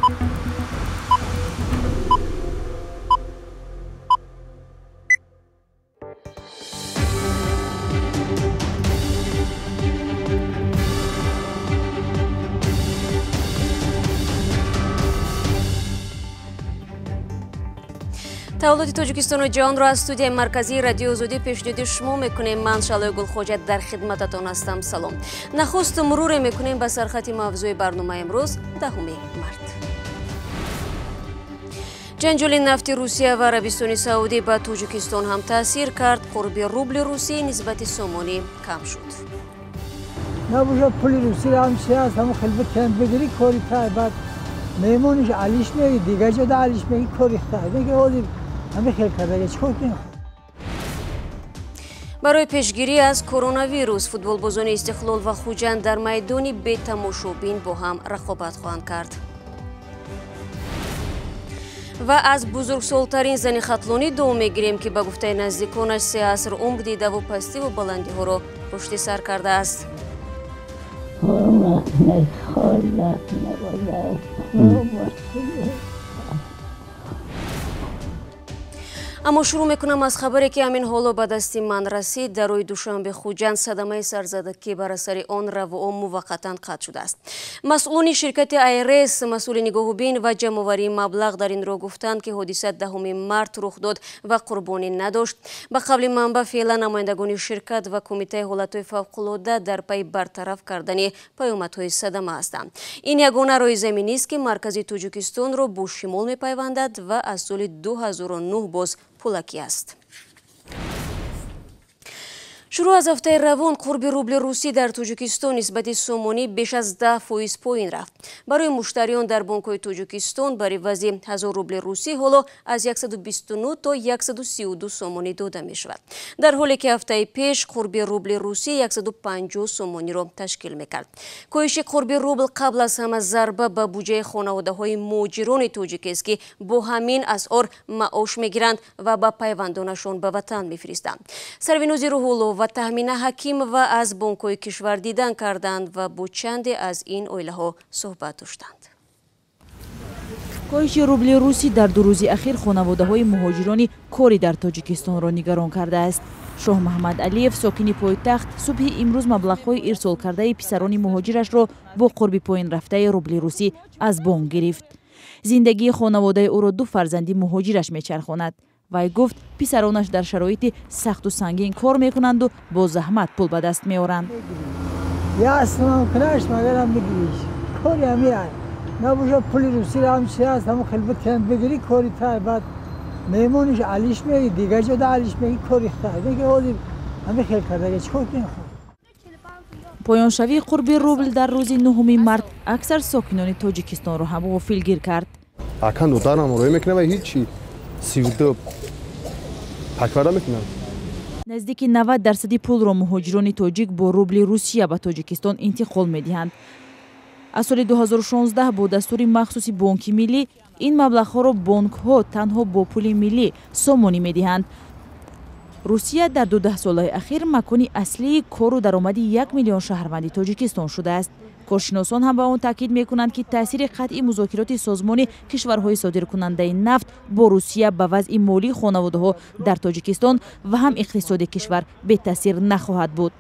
Таваллуди Тоҷикистону ҷаҳонро аз студияи марказии Радиои Озодӣ пешниҳоди шумо мекунем. Ман Шалои Гулхоҷа дар хидмататон ҳастам. Салом. Нахуст муруре мекунем ба сархати мавзӯи барномаи имрӯз, 10 март. Ҷанҷоли нафти Русия ва Арабистони Саудӣ ба Тоҷикистон ҳам таъсир кард. Қурби рубли русӣ нисбати сомонӣ кам шуд. Набошад пули русиро ҳам чи ҳаст, ҳамон хел битен бигирӣ кори тай, баъд меҳмониш алиш меги, дигар ҷода алиш меги, кори тай. Меги ҳозир ҳамин хел кардаги чӣ кор кунем? Барои пешгирӣ аз коронавирус футболбозони Истиқлол ва Хуҷанд дар майдони бетамошобин бо ҳам рақобат хоҳанд кард. Ва аз бузургсолтарин зани хатлонӣ дуо мегирем, ки ба гуфтаи наздиконаш 3 аср умр дидаву пастиву баландиҳоро пушти сар кардааст. Аммо шурӯъ мекунам аз хабаре, ки ҳамин ҳоло ба дасти ман расид. Дар рӯи Душанбе Хуҷанд садамаи сарзада, ки бар асари он равуом муваққатан қатъ шудааст. Масъулони ширкати АРС, масъули нигоҳубин ва ҷамъоварии маблағ дар ин роҳ гуфтанд, ки ҳодиса 10 март рух дод ва қурбонӣ надошт. Ба қавли манбаъ, феълан намояндагони ширкат ва кумитаи ҳолатҳои фавқулода дар пайи бартараф кардани паёмадҳои садама ҳастанд. Ин ягона роҳи заминист, ки маркази Тоҷикистонро бо шимол мепайвандад ва аз соли 2009 боз пулакӣ аст. Шурӯъ аз ҳафтаи равон қурби рубли русӣ дар Тоҷикистон нисбати сомонӣ беш аз 10% поин рафт. Барои муштариён дар бонкҳои Тоҷикистон бар ивази 1000 рубли русӣ ҳоло аз 129 то 132 сомонӣ дода мешавад. Дар ҳоле ки ҳафтаи пеш қурби рубли русӣ 150 сомониро ташкил мекард. Коҳиши қурби рубл қабл аз ҳама зарба ба буҷаи хонаводаҳои муҳоҷирони тоҷикест, ки бо ҳамин асъор маош мегиранд ва ба пайвандонашон ба ватан мефиристанд. Сарвинози Рӯҳулло ва Таҳмина Ҳакимова аз бонкҳои кишвар дидан карданд ва бо чанде аз ин оилаҳо суҳбат доштанд. Коҳиши рубли русӣ дар 2 рӯзи ахир хонаводаҳои муҳоҷирони корӣ дар Тоҷикистонро нигарон кардааст. Шоҳ Маҳмад Алиев, сокини пойтахт, субҳи имрӯз маблағҳои ирсолкардаи писарони муҳоҷирашро бо қурби поин рафтаи рубли русӣ аз бонк гирифт. Зиндагии хонаводаи ӯро 2 фарзанди муҳоҷираш мечархонад. Вай гуфт, писаронаш дар шароити сахту сангин кор мекунанду бо заҳмат пул ба даст меоранд. Ясмам кунаш магарам бигириш. Кори ҳамин. Набошад пули русиро ҳам чи ҳаст, ҳамон хел битен бигирӣ кори тай, баъд меҳмониш алиш меги, дигар ҷода алиш меги, кори тай. Меги ҳозир ҳамин хел кардаги чӣ кор кунем? Поёншавии қурби рубл дар рӯзи 9 март аксар сокинони Тоҷикистонро ҳам ғофилгир кард. Акан дударам рӯй мекунам ва ҳичи 32 таквара мекунам. Наздики 90% пулро муҳоҷирони тоҷик бо рубли Русия ба Тоҷикистон интиқол медиҳанд. Аз соли 2016 бо дастури махсуси Бонки Миллӣ ин маблағҳоро бонкҳо танҳо бо пули миллӣ сомонӣ медиҳанд. Русия дар 12 солаи ахир макони аслии кору даромади 1 миллион шаҳрванди Тоҷикистон шудааст. Коршиносон ҳам ба он таъкид мекунанд, ки таъсири қатъи музокироти созмони кишварҳои содиркунандаи нафт бо Русия ба вазъи молии хонаводаҳо дар Тоҷикистон ва ҳам иқтисоди кишвар бетаъсир нахоҳад буд.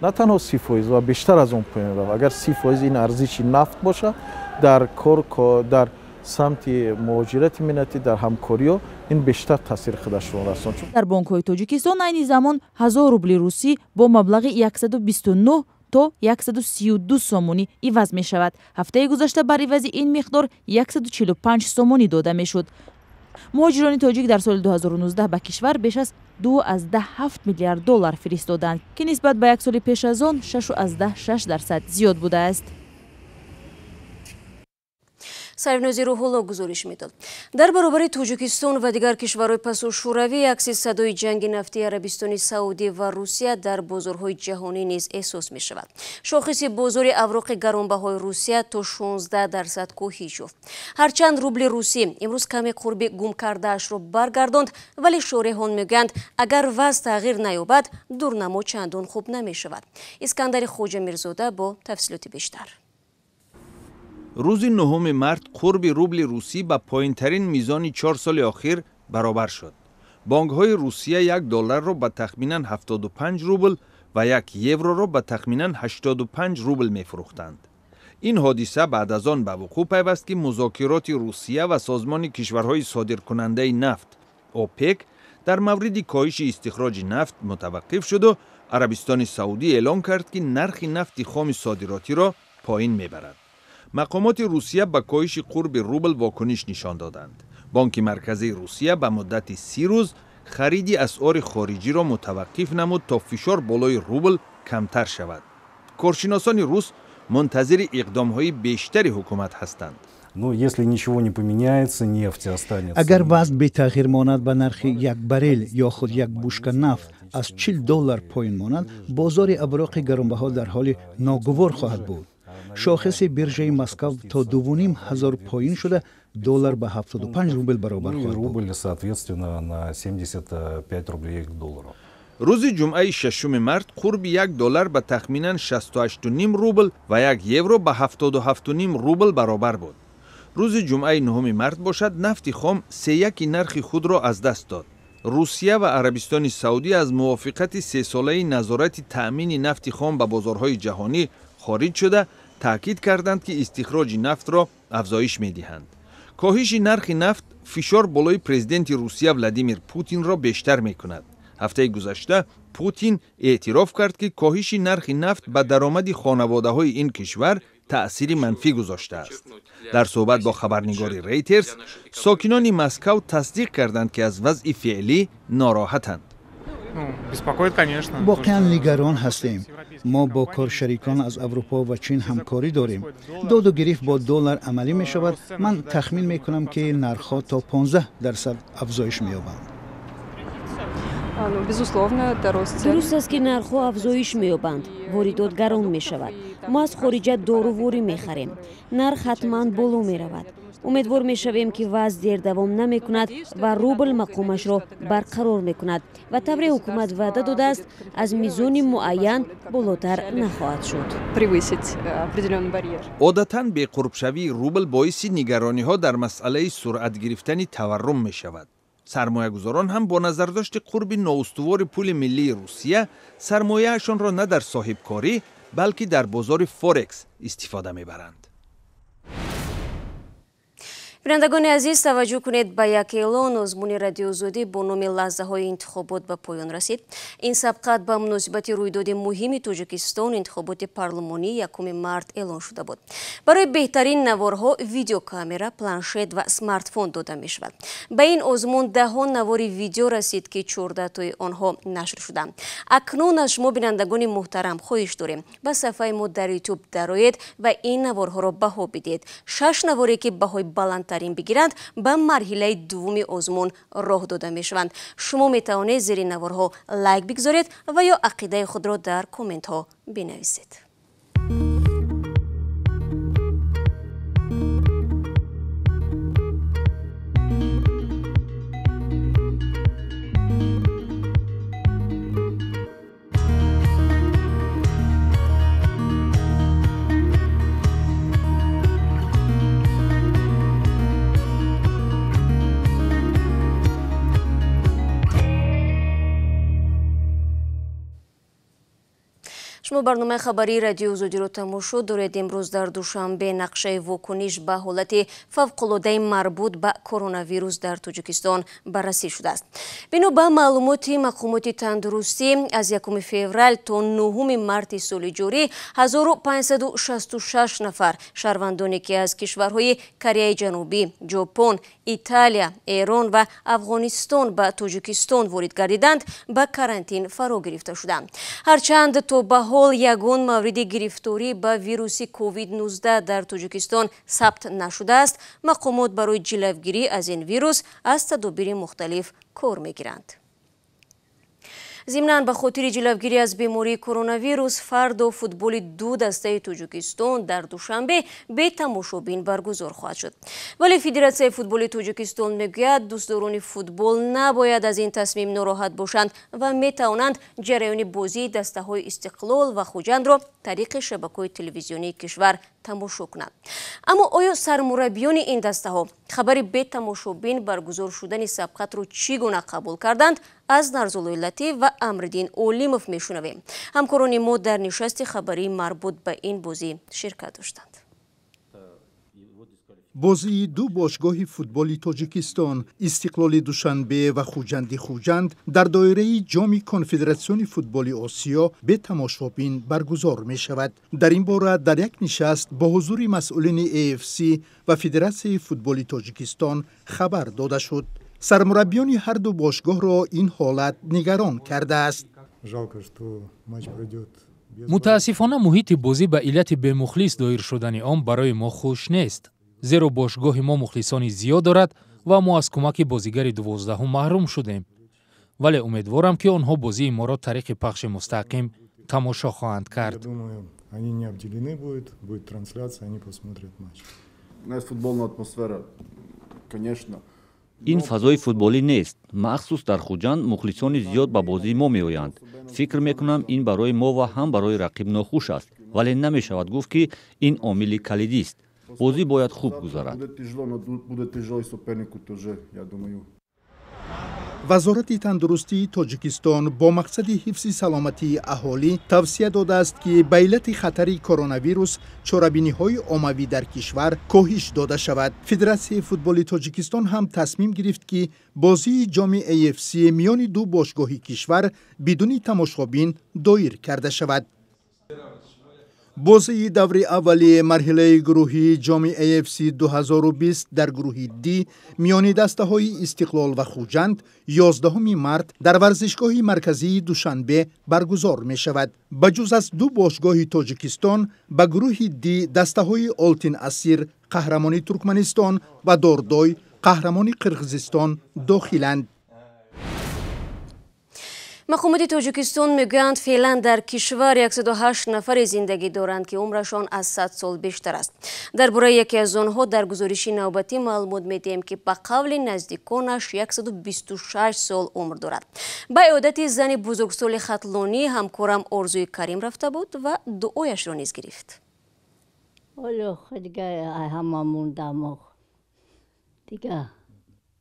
На танҳо 30% ва бештар аз он поён рафт. Агар 30% ин арзиши нафт бошад, дар кор, дар самти муҳоҷирати меҳнатӣ, дар ҳамкориҳо ин бештар таъсири худашро расонд. Дар бонкҳои Тоҷикистон айни замон 1000 рубли русӣ бо маблағи 129 то 132 сомонӣ иваз мешавад. Ҳафтаи гузашта бар ивази ин миқдор 145 сомонӣ дода мешуд. Муҳоҷирони тоҷик дар соли 2019 ба кишвар беш аз 2,7 миллиард доллар фиристоданд, ки нисбат ба як соли пеш аз он 6,6% зиёд будааст. Сарвинози Рӯҳулло гузориш медод. Дар баробари Тоҷикистон ва дигар кишварҳои пасу шӯравӣ акси садои ҷанги нафтии Арабистони Саудӣ ва Русия дар бозорҳои ҷаҳонӣ низ эҳсос мешавад. Шохиси бозори авроқи гаронбаҳои Русия то 16% коҳиш ёфт. Ҳарчанд рубли русӣ имрӯз каме қурби гум кардаашро баргардонд, вале шореҳон мегӯянд, агар вазъ тағйир наёбад, дурнамо чандон хуб намешавад. Искандари Хоҷамирзода бо тафсилоти бештар. Рӯзи 9 март қурби рубли русӣ ба поинтарин мизони 4 соли охир баробар шуд. Бонкҳои Русия 1 долларро ба тахминан 75 рубл ва 1 евроро ба тахминан 85 рубл мефурӯхтанд. Ин ҳодиса баъд аз он ба вуқӯъ пайваст, ки музокироти Русия ва созмони кишварҳои содиркунандаи нафт ОПЕК дар мавриди коҳиши истихроҷи нафт мутаваққиф шуду Арабистони Саудӣ эълон кард, ки нархи нафти хоми содиротиро поин мебарад. Мақомоти Русия ба коҳиши қурби рубл вокуниш нишон доданд. Бонки Марказии Русия ба муддати 30 рӯз хариди асъори хориҷиро мутаваққиф намуд, то фишор болои рубл камтар шавад. Коршиносони рус мунтазири иқдомҳои бештари ҳукумат ҳастанд. Ну, если ничего не поменяется, нефть останется. Агар вазъ бетағйир монад, ба нархи як баррел ё худ як бушка нафт аз 40 доллар поин монад, бозори аброқи гаронбаҳо дар ҳоли ногувор хоҳад буд. Шохиси биржаи Москав то 2500 поин шуда, доллар ба 75 рубл баробар Ну и хоҳад буд. Рубль, соответственно, на 75 рублей к доллару. Рӯзи ҷумъаи 6 март қурби 1 доллар ба тахминан 68,5 рубл ва 1 евро ба 77,5 рубл баробар буд. Рӯзи ҷумъаи 9 март бошад, нафти хом сеяки нархи худро аз даст дод. Русия ва Арабистони Саудӣ аз мувофиқати сесолаи назорати таъмини нафти хом ба бозорҳои ҷаҳонӣ хориҷ шуда, таъкид карданд, ки истихроҷи нафтро афзоиш медиҳанд. Коҳиши нархи нафт фишор болои президенти Русия Владимир Путинро бештар мекунад. Ҳафтаи гузашта Путин эътироф кард, ки коҳиши нархи нафт ба даромади хонаводаҳои ин кишвар таъсири манфӣ гузоштааст. Дар суҳбат бо хабарнигори Рейтерс сокинони Москав тасдиқ карданд, ки аз вазъи феълӣ нороҳатанд. Ну, беспокоит, конечно. Воқеан нигарон ҳастем. Мо бо коршарикон аз Аврупо ва Чин ҳамкорӣ дорем. Доду гирифт бо доллар амалӣ мешавад. Ман тахмин мекунам, ки нархҳо то 15% афзоиш меёбанд. Ну, безусловно, это рост цен. Дуруст аст, ки нархҳо афзоиш меёбанд, воридот гарон мешавад. Мо аз хориҷа доруворӣ мехарем, нарх ҳатман боло меравад. Умедвор мешавем, ки вазъ дер давом намекунад ва рубл мақомашро барқарор мекунад ва тавре ҳукумат ваъда додааст, аз мизони муайян болотар нахоҳад шуд. Превысить определенный барьер. Одатан беқурбшавии рубл боиси нигарониҳо дар масъалаи суръат гирифтани таваррум мешавад. Сармоягузорон ҳам бо назардошти қурби ноустувори пули миллии Русия сармояашонро на дар соҳибкорӣ, балки дар бозори форекс истифода мебаранд. Бинандагони азиз, таваҷҷӯҳ кунед ба як эълон. Озмуни Радиоозодӣ бо номи «Лаҳзаҳои интихобот» ба поён расид. Ин сабқат ба муносибати рӯйдоди муҳими Тоҷикистон, интихоботи парлумонӣ 1 март эълон шуда буд. Барои беҳтарин наворҳо видеокамера, планшет ва смартфон дода мешавад. Ба ин озмун даҳон навори видео расид, ки 14 тои онҳо нашр шуданд. Акнун аз шумо, бинандагони муҳтарам, хоҳиш дорем, ба сафҳаи мо дар Ютуб дароед ва ин наворҳоро баҳо бидиҳед. Шаш наворе, ки баҳои баландтарин бигиранд, ба марҳилаи дуввуми озмун роҳ дода мешаванд. Шумо метавонед зери наворҳо лайк бигзоред ва ё ақидаи худро дар комментҳо бинависед. Шумо барномаи хабарии Радиои Озодиро тамошо доред. Имрӯз дар Душанбе нақшаи вокуниш ба ҳолати фавқулодаи марбут ба коронавирус дар Тоҷикистон баррасӣ шудааст. Бино ба маълумоти мақомоти тандурустӣ, аз 1 феврал то 9 марти соли ҷорӣ 1566 нафар шаҳрвандоне, ки аз кишварҳои Кореяи Ҷанубӣ, Ҷопон, Италия, Эрон ва Афғонистон ба Тоҷикистон ворид гардиданд, ба карантин фаро гирифта шуданд. Ҳарчанд то ба ҳол ягон мавриди гирифторӣ ба вируси COVID-19 дар Тоҷикистон сабт нашудааст, мақомот барои ҷилавгирӣ аз ин вирус аз тадобири мухталиф кор мегиранд. Зимнан, ба хотири ҷилавгирӣ аз бемории коронавирус фардо футболи ду дастаи Тоҷикистон дар Душанбе бетамошобин баргузор хоҳад шуд. Вале Федератсияи футболи Тоҷикистон мегӯяд, дӯстдорони футбол набояд аз ин тасмим нороҳат бошанд ва метавонанд ҷараёни бозии дастаҳои Истиқлол ва Хуҷандро тариқи шабакаҳои телевизионии кишвар тамошо кунанд. Аммо оё сармураббиёни ин дастаҳо хабари бетамошобин баргузор шудани сабқатро чӣ гуна қабул карданд, аз Нарзуллои Латиф ва Амриддин Олимов мешунавем. Ҳамкорони мо дар нишасти хабарии марбут ба ин бозӣ ширкат доштанд. Бозии ду бошгоҳи футболи Тоҷикистон, Истиқлоли Душанбе ва Хуҷанди Хуҷанд, дар доираи Ҷоми Конфедератсиони футболи Осиё бетамошобин баргузор мешавад. Дар ин бора дар як нишаст бо ҳузури масъулини AFC ва Федератсияи футболи Тоҷикистон хабар дода шуд. Сармураббиёни ҳарду бошгоҳро ин ҳолат нигарон кардааст. Мутаассифона, муҳити бозӣ ба иллати бемухлис доир шудани он барои мо хуш нест, зеро бошгоҳи мо мухлисони зиёд дорад ва мо аз кӯмаки бозигари 12-ум маҳрум шудем. Вале умедворам, ки онҳо бозии моро тариқи пахши мустақим тамошо хоҳанд кард. Они не обделены будут, будет трансляция, они посмотрят матч. Футбольная атмосфера, конечно. Ин фазои футболӣ нест. Махсус дар Хуҷанд мухлисони зиёд ба бозии мо меоянд. Фикр мекунам, ин барои мо ва ҳам барои рақиб нохуш аст, вале намешавад гуфт, ки ин омили калидист. Бозӣ бояд хуб гузарад. Будет тяжело и сопернику тоже, я думаю. Вазорати тандурустии Тоҷикистон бо мақсади ҳифзи саломатии аҳолӣ тавсия додааст, ки ба иллати хатари коронавирус чорабиниҳои оммавӣ дар кишвар коҳиш дода шавад. Федератсияи футболи Тоҷикистон ҳам тасмим гирифт, ки бозии ҷоми AFC миёни ду бошгоҳи кишвар бидуни тамошобин доир карда шавад. Бозии даври аввали марҳилаи гурӯҳии ҷоми AFC 2020 дар гурӯҳи Д миёни дастаҳои Истиқлол ва Хуҷанд 11 март дар варзишгоҳи марказии Душанбе баргузор мешавад. Ба ҷуз аз ду бошгоҳи Тоҷикистон, ба гурӯҳи Д дастаҳои Олтин Асир, қаҳрамони Туркманистон, ва Дордой, қаҳрамони Қирғизистон, дохиланд. Мақомоти Тоҷикистон мегӯянд, феълан дар кишвар 108 нафаре зиндагӣ доранд, ки умрашон аз 100 сол бештар аст. Дар бораи яке аз онҳо дар гузориши навбатӣ маълумот медиҳем, ки ба қавли наздиконаш 126 сол умр дорад. Ба иёдати зани бузургсоли хатлонӣ ҳамкорам Орзуи Карим рафта буд ва дуояшро низ гирифт.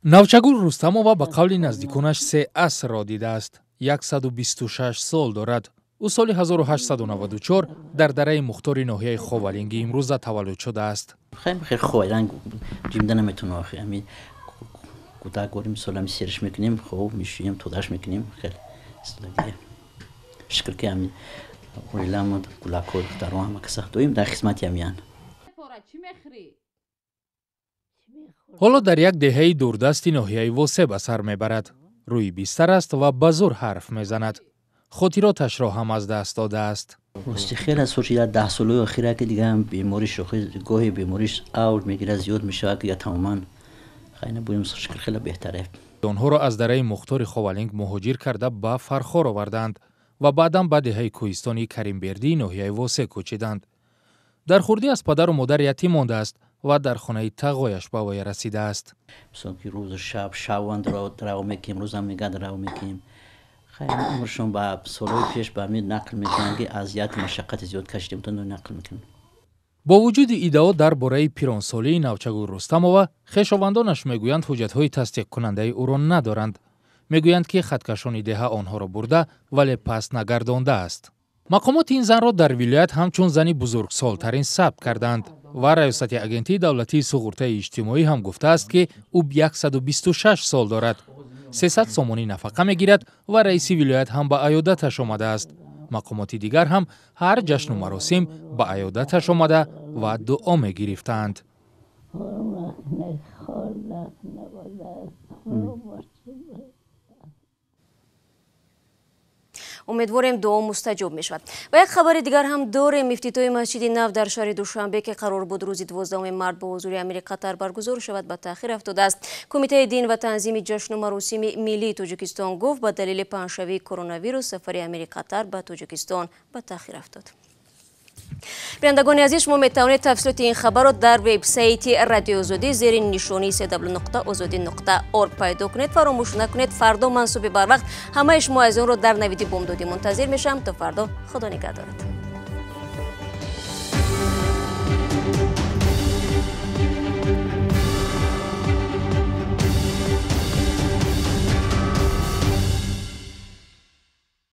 Навчагул Рустамова ба қавли наздиконаш се асрро дидааст. 126 сол дорад. Ӯ соли 1894 дар дараи Мухтори ноҳияи Ховалинги имрӯза таваллуд шудааст. Хеле ховаланг ҷимда наметавонам, охи ами кӯдак горим, мисол ами сериш мекунем, хоб мешӯем, тудаш мекунем. Хеле шукр, ки ами оиламон, гулакҳо, духтарон, ҳама каса доим дар хизмати амиян. Ҳоло дар як деҳаи дурдасти ноҳияи Восе ба сар мебарад. Рӯи бистар аст ва ба зӯр ҳарф мезанад. Хотироташро ҳам аз даст додааст. Рости, хеле сол шуда, 10 солҳои охира, ки дига бемориш гоҳе бемориш авҷ мегирад, зиёд мешавад, ки тамоман хайна буем. Шукр, хеле беҳтаре. Онҳоро аз дараи Мухтори Ховалинг муҳоҷир карда ба Фархор оварданд ва баъдан ба деҳаи кӯҳистони Каримбердии ноҳияи Восе кӯчиданд. Дар хурдӣ аз падару модар ятим мондааст ва дар хонаи тағояш ба воя расидааст. Мисол ки рӯзу шаб шаванд рав мекунем, рӯзам мегӯяд рав мекунем. Хайр, умршон ба солҳои пеш ба ҳамин нақл мекунанд, ки азияту машаққати зиёд кашидем, то нақл мекунанд. Бо вуҷуди иддао дар бораи пиронсолии Навчагул Рустамова, хешовандонаш мегӯянд, ҳуҷҷатҳои тасдиқкунандаи ӯро надоранд. Мегӯянд, ки хаткашони деҳа онҳоро бурда, вале пас нагардондааст. Мақомоти ин занро дар вилоят ҳамчун зани бузургсолтарин сабт карданд ва раёсати Агентии давлатии суғуртаи иҷтимоӣ ҳам гуфтааст, ки ӯ 126 сол дорад, 300 сомонӣ нафақа мегирад ва раиси вилоят ҳам ба аёдаташ омадааст. Мақомоти дигар ҳам ҳар ҷашну маросим ба аёдаташ омада ва дуо мегирифтанд. Умедворем, дуо мустаҷоб мешавад. Ва як хабари дигар ҳам дорем. Ифтитоҳи масҷиди нав дар шаҳри Душанбе, ки қарор буд рӯзи 12 март бо ҳузури амири Қатар баргузор шавад, ба таъхир афтодааст. Кумитаи дин ва танзими ҷашну маросими миллии Тоҷикистон гуфт, ба далели паҳншавии коронавирус сафари амири Қатар ба Тоҷикистон ба таъхир афтод. Бинандагони азиз, шумо метавонед тафсилоти ин хабарро дар вебсайти Радиои Озодӣ зери нишонии cw.ozodi.org пайдо кунед. Фаромӯш накунед, фардо ман субҳи барвақт ҳамаи шумо азизонро дар навиди бомдодӣ мунтазир мешавам. То фардо, Худо нигаҳдорад.